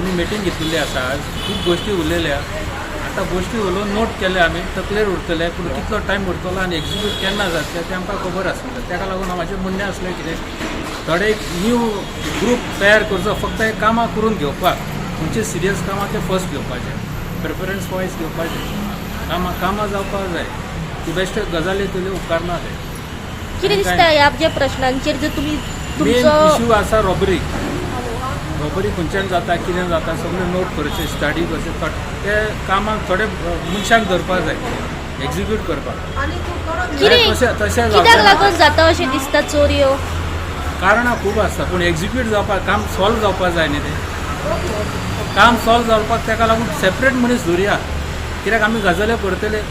आमी मिटींग घेतिल्ली आसा आज. खूब गोश्टी उलयल्या. आतां गोश्टी उलोवन नोट केले आमी, तकलेर उरतले. पूण कितलो टायम उरतलो आनी एक्झिक्यूट केन्ना जातलें तें आमकां खबर आसूंक जाय. ताका लागून म्हाजें म्हणणें आसलें कितें, थोडे एक न्यू ग्रूप तयार करचो, फक्त हे कामां करून घेवपाक. खंयचे सिरियस कामां ते फर्स्ट घेवपाचे, प्रेफरन्स वायज घेवपाचे. कामां कामां जावपाक जाय. ती बेश्टे गजाली तुजे उपकारना ते. कितें आनी दिसता काय? ह्या ज्या प्रश्नांचेर जर तुमी मेन तुमचो इश्यू आसा रॉबरी. रॉबरी खंयच्यान जाता, कितें जाता, सगळें नोट करचें, स्टडी करचें. ते कामाक थोडे मनशांक धरपाक जाय एक्झिक्यूट करपाक. कितें तशें तशें कित्याक जावचें ना. लागून जाता अशें दिसता चोरयो? कारणां खूब आसता, पूण एक्झिक्यूट जावपाक, काम सॉल्व जावपाक जाय न्ही. तें काम सॉल्व जावपाक ताका लागून सेपरेट मनीस धरुया, कित्याक आमी गजाल्यो करतले,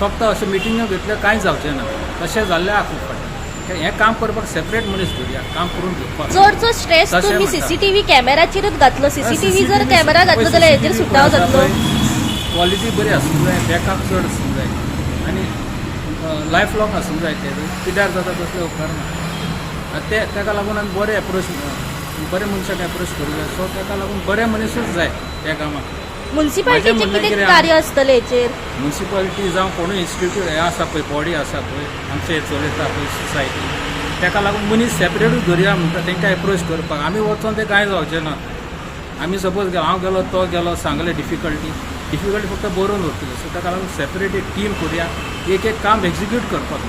फक्त अशें मिटिंग्यो घेतल्यो कांय जावचें ना. तशें जाल्लें आहा खूब फावटी. हें काम करपाक सेपरेट मनीस धरुया, काम करून घेवपाक. चडसो स्ट्रेस तशें तुमी म्हणटा. सीसीटीव्ही कॅमेराचेरूच घातलो. सीसीटीव्ही जर कॅमेरा घातलो जाल्यार हेजेर सुटाव जातलो. क्वॉलिटी बरी आसूंक जाय, बॅकअप चड आसूंक जाय आनी लायफ लॉंग आसूंक जाय. ते पिड्ड्यार जाता तसलें उपकारना. ते ताका लागून आमी बरे एप्रोच, बरे मनशाक एप्रोच करूंक जाय. सो ताका लागून बरे मनीसूच जाय त्या कामाक. मुन्सिपालिटीचें म्हाजें म्हणणें कितें कितें कार्य आसतलें हेचेर? मुन्सिपालिटी जावं कोणूय इन्स्टिट्यूट हें आसा पळय, बॉडी आसा पळय, आमचे चलयता पळय सोसायटी, ताका लागून मनीस सेपरेटूच धरुया म्हणटा तांकां एप्रोच करपाक. आमी वचोन तें कांय जावचें ना. आमी सपोज हांव गेलो, तो गेलो, सांगलें डिफिकल्टी, डिफिकल्टी फक्त बरोवन उरतली. सो ताका लागून सेपरेट एक टीम करुया, एक एक काम एक्झिक्यूट करपाक.